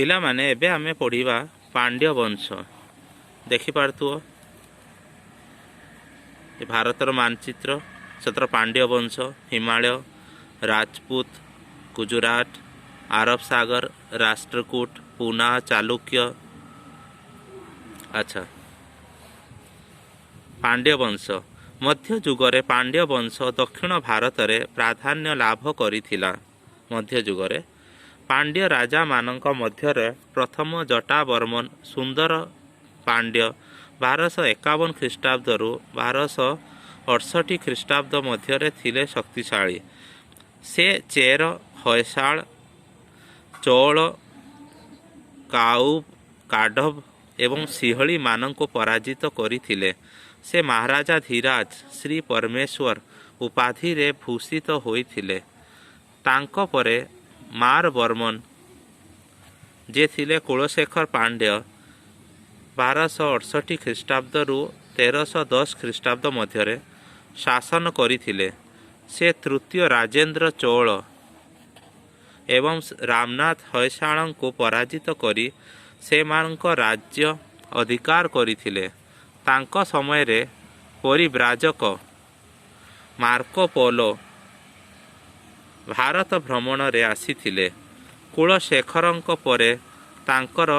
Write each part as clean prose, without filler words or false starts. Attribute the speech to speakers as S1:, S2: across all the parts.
S1: ପିଲାମାନେ, ଏବେ ଆମେ ପଢ଼ିବା ପାଣ୍ଡ୍ୟ ବଂଶ। ଦେଖିପାରୁଥିବ ଏ ଭାରତର ମାନଚିତ୍ର, ସେଥିର ପାଣ୍ଡ୍ୟ ବଂଶ, ହିମାଳୟ, ରାଜପୁତ, ଗୁଜୁରାଟ, ଆରବ ସାଗର, ରାଷ୍ଟ୍ରକୂଟ, ପୁନା, ଚାଲୁକ୍ୟ। ଆଚ୍ଛା, ପାଣ୍ଡ୍ୟ ବଂଶ। ମଧ୍ୟଯୁଗରେ ପାଣ୍ଡ୍ୟ ବଂଶ ଦକ୍ଷିଣ ଭାରତରେ ପ୍ରାଧାନ୍ୟ ଲାଭ କରିଥିଲା। ମଧ୍ୟଯୁଗରେ ପାଣ୍ଡ୍ୟ ରାଜାମାନଙ୍କ ମଧ୍ୟରେ ପ୍ରଥମ ଜଟାବର୍ମନ ସୁନ୍ଦର ପାଣ୍ଡ୍ୟ 1251 ଖ୍ରୀଷ୍ଟାବ୍ଦରୁ 1268 ଖ୍ରୀଷ୍ଟାବ୍ଦ ମଧ୍ୟରେ ଥିଲେ ଶକ୍ତିଶାଳୀ। ସେ ଚେର, ହୟସାଳ, ଚୋଳ, କାଉ, କାଢ଼ବ ଏବଂ ସିଂହଳୀମାନଙ୍କୁ ପରାଜିତ କରିଥିଲେ। ସେ ମହାରାଜା ଧୀରାଜ ଶ୍ରୀ ପରମେଶ୍ୱର ଉପାଧିରେ ଭୂଷିତ ହୋଇଥିଲେ। ତାଙ୍କ ପରେ ମାରବର୍ମନ, ଯିଏ ଥିଲେ କୁଳଶେଖର ପାଣ୍ଡ୍ୟ, 1268 ଖ୍ରୀଷ୍ଟାବ୍ଦରୁ 1310 ଖ୍ରୀଷ୍ଟାବ୍ଦ ମଧ୍ୟରେ ଶାସନ କରିଥିଲେ। ସେ ତୃତୀୟ ରାଜେନ୍ଦ୍ର ଚୋଳ ଏବଂ ରାମନାଥ ହୟସାଳଙ୍କୁ ପରାଜିତ କରି ସେମାନଙ୍କ ରାଜ୍ୟ ଅଧିକାର କରିଥିଲେ। ତାଙ୍କ ସମୟରେ ପରିବ୍ରାଜକ ମାର୍କୋ ପୋଲୋ ଭାରତ ଭ୍ରମଣରେ ଆସିଥିଲେ। କୁଳଶେଖରଙ୍କ ପରେ ତାଙ୍କର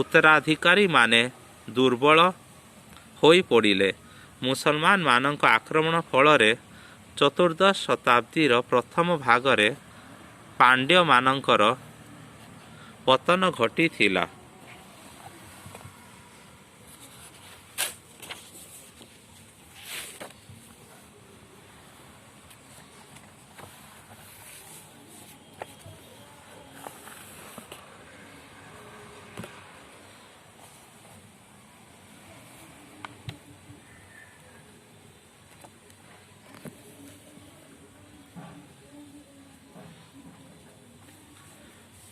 S1: ଉତ୍ତରାଧିକାରୀମାନେ ଦୁର୍ବଳ ହୋଇପଡ଼ିଲେ। ମୁସଲମାନମାନଙ୍କ ଆକ୍ରମଣ ଫଳରେ ଚତୁର୍ଦ୍ଦଶ ଶତାବ୍ଦୀର ପ୍ରଥମ ଭାଗରେ ପାଣ୍ଡ୍ୟମାନଙ୍କର ପତନ ଘଟିଥିଲା।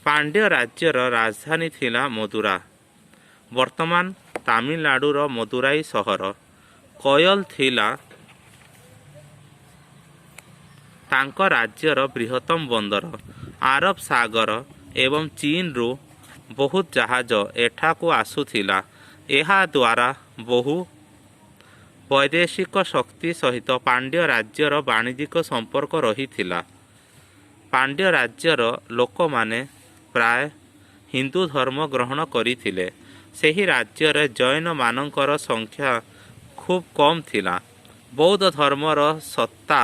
S1: ପାଣ୍ଡ୍ୟ ରାଜ୍ୟର ରାଜଧାନୀ ଥିଲା ମଦୁରା, ବର୍ତ୍ତମାନ ତାମିଲନାଡୁର ମଦୁରାଇ ସହର। କୟଲ ଥିଲା ତାଙ୍କ ରାଜ୍ୟର ବୃହତ୍ତମ ବନ୍ଦର। ଆରବ ସାଗର ଏବଂ ଚୀନରୁ ବହୁତ ଜାହାଜ ଏଠାକୁ ଆସୁଥିଲା। ଏହାଦ୍ୱାରା ବହୁ ବୈଦେଶିକ ଶକ୍ତି ସହିତ ପାଣ୍ଡ୍ୟ ରାଜ୍ୟର ବାଣିଜ୍ୟିକ ସମ୍ପର୍କ ରହିଥିଲା। ପାଣ୍ଡ୍ୟ ରାଜ୍ୟର ଲୋକମାନେ ପ୍ରାୟ ହିନ୍ଦୁ ଧର୍ମ ଗ୍ରହଣ କରିଥିଲେ। ସେହି ରାଜ୍ୟରେ ଜୈନମାନଙ୍କର ସଂଖ୍ୟା ଖୁବ୍ କମ୍ ଥିଲା। ବୌଦ୍ଧ ଧର୍ମର ସତ୍ତା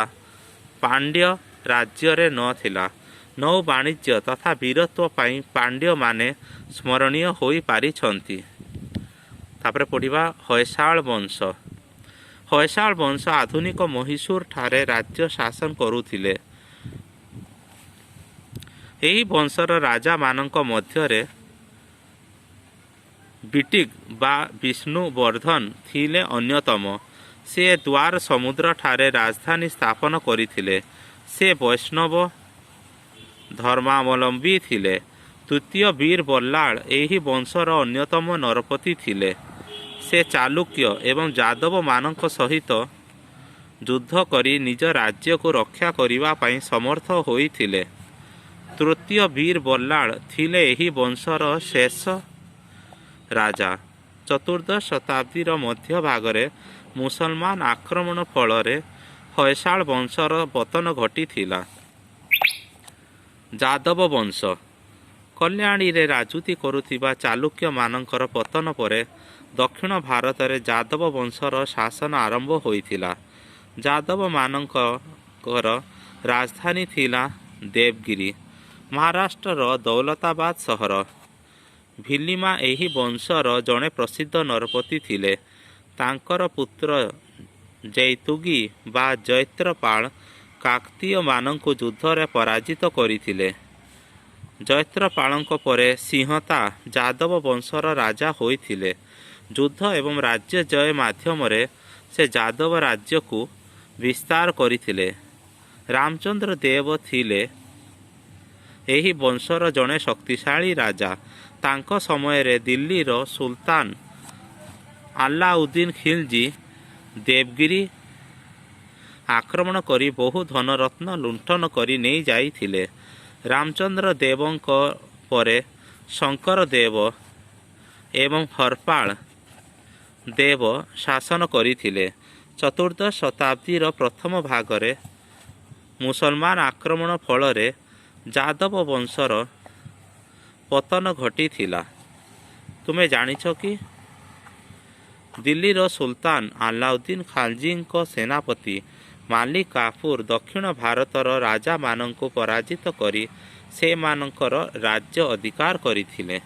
S1: ପାଣ୍ଡ୍ୟ ରାଜ୍ୟରେ ନଥିଲା। ନୌବାଣିଜ୍ୟ ତଥା ବୀରତ୍ୱ ପାଇଁ ପାଣ୍ଡ୍ୟମାନେ ସ୍ମରଣୀୟ ହୋଇପାରିଛନ୍ତି। ତାପରେ ପଢ଼ିବା ହୟସାଳ ବଂଶ। ହୟସାଳ ବଂଶ ଆଧୁନିକ ମହୀଶୂର ଠାରେ ରାଜ୍ୟ ଶାସନ କରୁଥିଲେ। ଏହି ବଂଶର ରାଜାମାନଙ୍କ ମଧ୍ୟରେ ବିଟିକ ବା ବିଷ୍ଣୁବର୍ଦ୍ଧନ ଥିଲେ ଅନ୍ୟତମ। ସେ ଦ୍ୱାର ସମୁଦ୍ରଠାରେ ରାଜଧାନୀ ସ୍ଥାପନ କରିଥିଲେ। ସେ ବୈଷ୍ଣବ ଧର୍ମାବଲମ୍ବୀ ଥିଲେ। ତୃତୀୟ ବୀର ବଲ୍ଲାଳ ଏହି ବଂଶର ଅନ୍ୟତମ ନରପତି ଥିଲେ। ସେ ଚାଲୁକ୍ୟ ଏବଂ ଯାଦବମାନଙ୍କ ସହିତ ଯୁଦ୍ଧ କରି ନିଜ ରାଜ୍ୟକୁ ରକ୍ଷା କରିବା ପାଇଁ ସମର୍ଥ ହୋଇଥିଲେ। ତୃତୀୟ ବୀର ବଲ୍ଲାଳ ଥିଲେ ଏହି ବଂଶର ଶେଷ ରାଜା। ଚତୁର୍ଦ୍ଦଶ ଶତାବ୍ଦୀର ମଧ୍ୟଭାଗରେ ମୁସଲମାନ ଆକ୍ରମଣ ଫଳରେ ହୟସାଳ ବଂଶର ପତନ ଘଟିଥିଲା। ଯାଦବ ବଂଶ। କଲ୍ୟାଣୀରେ ରାଜୁତି କରୁଥିବା ଚାଲୁକ୍ୟମାନଙ୍କର ପତନ ପରେ ଦକ୍ଷିଣ ଭାରତରେ ଯାଦବ ବଂଶର ଶାସନ ଆରମ୍ଭ ହୋଇଥିଲା। ଯାଦବମାନଙ୍କର ରାଜଧାନୀ ଥିଲା ଦେବଗିରି, ମହାରାଷ୍ଟ୍ରର ଦୌଲତାବାଦ ସହର। ଭିଲିମା ଏହି ବଂଶର ଜଣେ ପ୍ରସିଦ୍ଧ ନରପତି ଥିଲେ। ତାଙ୍କର ପୁତ୍ର ଜୈତୁଗୀ ବା ଜୈତ୍ରପାଳ କାକତୀୟମାନଙ୍କୁ ଯୁଦ୍ଧରେ ପରାଜିତ କରିଥିଲେ। ଜୈତ୍ରପାଳଙ୍କ ପରେ ସିଂହତା ଯାଦବ ବଂଶର ରାଜା ହୋଇଥିଲେ। ଯୁଦ୍ଧ ଏବଂ ରାଜ୍ୟ ଜୟ ମାଧ୍ୟମରେ ସେ ଯାଦବ ରାଜ୍ୟକୁ ବିସ୍ତାର କରିଥିଲେ। ରାମଚନ୍ଦ୍ର ଦେବ ଥିଲେ ଏହି ବଂଶର ଜଣେ ଶକ୍ତିଶାଳୀ ରାଜା। ତାଙ୍କ ସମୟରେ ଦିଲ୍ଲୀର ସୁଲତାନ ଆଲାଉଦ୍ଦିନ ଖିଲଜି ଦେବଗିରି ଆକ୍ରମଣ କରି ବହୁ ଧନରତ୍ନ ଲୁଣ୍ଠନ କରି ନେଇଯାଇଥିଲେ। ରାମଚନ୍ଦ୍ର ଦେବଙ୍କ ପରେ ଶଙ୍କର ଦେବ ଏବଂ ହରପାଳ ଦେବ ଶାସନ କରିଥିଲେ। ଚତୁର୍ଦ୍ଦଶ ଶତାବ୍ଦୀର ପ୍ରଥମ ଭାଗରେ ମୁସଲମାନ ଆକ୍ରମଣ ଫଳରେ ଯାଦବ ବଂଶର ପତନ ଘଟିଥିଲା। ତୁମେ ଜାଣିଛ କି? ଦିଲ୍ଲୀର ସୁଲତାନ ଆଲାଉଦ୍ଦିନ ଖାଲଜୀଙ୍କ ସେନାପତି ମାଲିକ କାଫୁର ଦକ୍ଷିଣ ଭାରତର ରାଜାମାନଙ୍କୁ ପରାଜିତ କରି ସେମାନଙ୍କର ରାଜ୍ୟ ଅଧିକାର କରିଥିଲେ।